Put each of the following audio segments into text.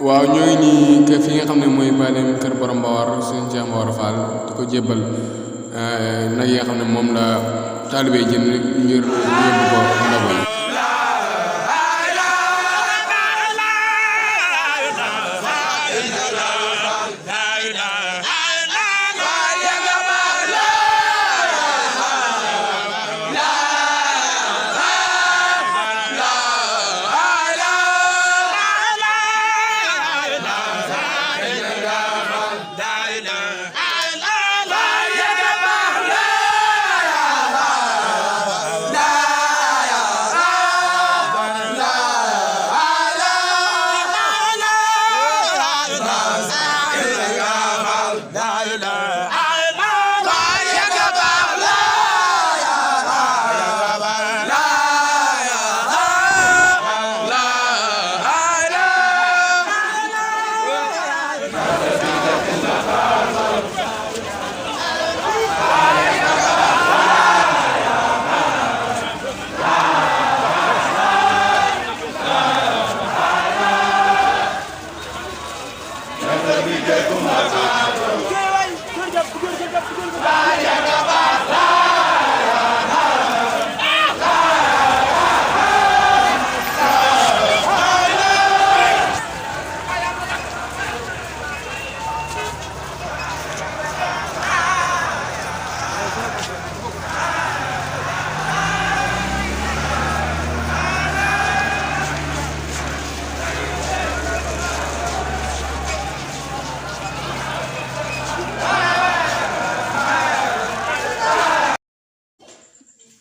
waaw ñooy nii que fi nga xam ne mooy Paleen kër borom Mbawar sëñ Cheikh Mbawar Fall di ko jébbal nag yi nga xam ne moom la taalibe jënd ngir yóbbu ko ndogu yi.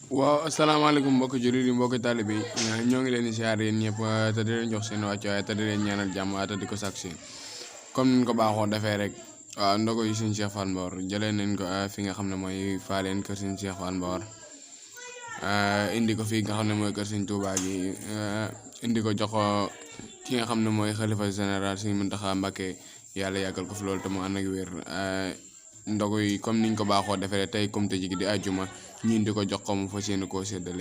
waaw asalaamaaleykum mbokki jullit yi mbokki taalibe yi ñoo ngi leen di siyaar yéen ñëpp te di leen jox seen wàccuwaay te di leen ñaanal jàmm te di ko sàkk si comme niñ ko baaxoo defee rek waaw ndogo yi sëñ Cheikh Fall Mbawar jëlee nañ ko fi nga xam ne mooy Faaleen kër sëñ Cheikh Fall Mbawar indi ko fii nga xam ne mooy kër sëñ Touba gi indi ko jox ko ki nga xam ne mooy xalifa général sëñ Muntaxa Mbàkke yàlla yàggal ko fi loolu te mu ànd ak wér ndogu yi comme niñ ko baaxoo defee tey comme te jigi di àjjuma ñu indi ko jox ko mu fas yéene koo séddale